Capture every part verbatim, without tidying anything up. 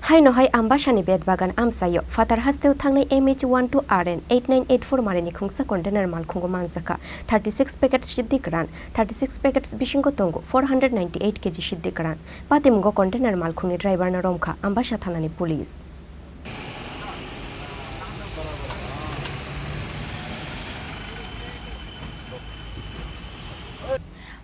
Haino hai Ambasani Betbagan amchaio phatar hasteo thangnai M H one two R N eight nine eight four marini khungsa container malkhungo manjakha thirty six packets siddi kwran. Thirty six packets bisingo tongo four hundred ninety eight K G siddi kwran. Patimungo container malkhungni driverno romkha Ambasa thanani police.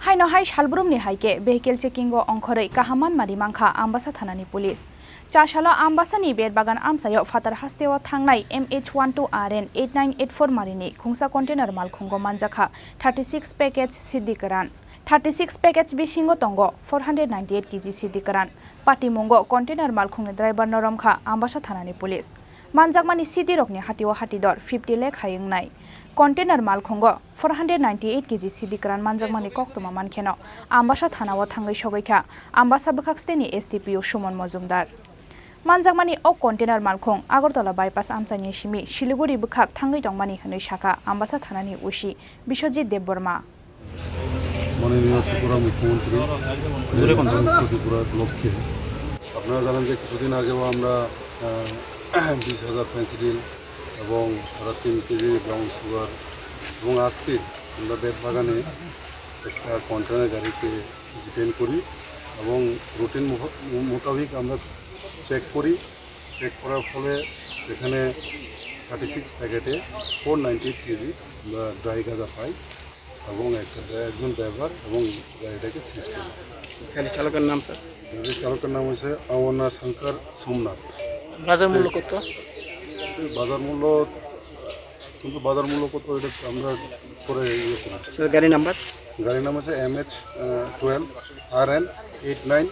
Haino hai salbrumni hai khe vehicle checking o ongkhorwi kaham manmari mankha Ambasa thanani police. Chasalo Ambasani Betbagan amchaio phatar hasteo thangnai M H one two R N eight nine eight four marini khungsa container malkhungo manjakha thirty six package siddi kwran. Thirty six package bisingo tongo four hundred ninety eight K G siddi kwran. Patimungo container malkhungni driverno romkha Ambasa thanani police. Manjakmani siddirokni hatio hatidor fifty lakh hai wngnai. Container malkhungo four hundred ninety eight K G siddi kwran manjakmani koktwma mankheno Ambasa thanao thangwi sogwi kha Ambasa bwkhak steni S D P O Suman Mojumdar. Manjakmani o container malkhung Agartala bypass amchaini simi Siliguri bwkhak thangwi tongmani hwnwi sakha Ambasa thanani O C Biswajit Debbarma. মাননীয় ত্রিপুরা মুখ্যমন্ত্রী জোরে কোন? ত্রিপুরার লক্ষ্যে আপনারা জানেন যে কিছুদিন আগেও আমরা, আহ, বিশ হাজার ফেন্সিডিল এবং সাড়ে তিন কেজি ব্রাউন সুগার এবং আজকে আমরা বেত বাগানে একটা কন্টেনার গাড়িকে ডিটেন করি এবং রুটিন মোফ-, মোতাবেক আমরা চেক করি। চেক করার ফলে সেখানে থার্টি সিক্স প্যাকেটে ফোর নাইনটি এইট কেজি আমরা ড্রাই গাঁজা পাই এবং একটা ড্রাই-, একজন ড্রাইভার এবং গাড়িটাকে সিজ করি। গাড়ি চালকের নাম, স্যার? গাড়ি চালকের নাম হচ্ছে আওয়ানা শঙ্কর সোমনাথ। বাজার মূল্য কত? সেই বাজার মূল্য, কিন্তু বাজার মূল্য কত এটা আমরা পরে ইয়ে করি। স্যার, গাড়ি নাম্বার? গাড়ি নাম হচ্ছে M H twelve R N eight nine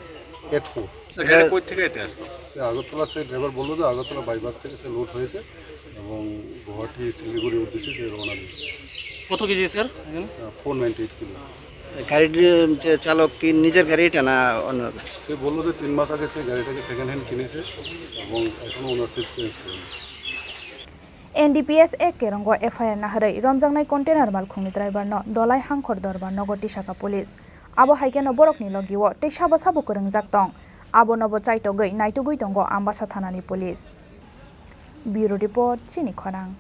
eight four. Sir, গাড়ি কই থেকে এটা আসলো? সে আগরতলা, সে ড্রাইভার বললো যে আগরতলা বাইপাস থেকে সে লোড হয়েছে এবং গুয়াহাটি শিলিগুড়ির উদ্দেশ্যে সে রওনা দিয়েছে। কত কেজি, স্যার, এখানে? Four ninety eight kilo. গাড়ির যে চালক কি নিজের গাড়ি এটা না অন্য? সে বললো যে তিন মাস আগে সে গাড়িটাকে সেকেন্ড হ্যান্ড কিনেছে এবং এখনো ওনার সিজ চেঞ্জ করেনি। N D P S A Kerong o F I R naharwi romjaknai container malkhungni driver no Dolai Hangkhor Dorbar nogo tisakha police. Abo hai kheno borokni logio tei sabo sabo kwrwngjak tong. Abono bo chaitogwi naitugwi tongo Ambasa thanani police. Bureau Report, Chini Khorang.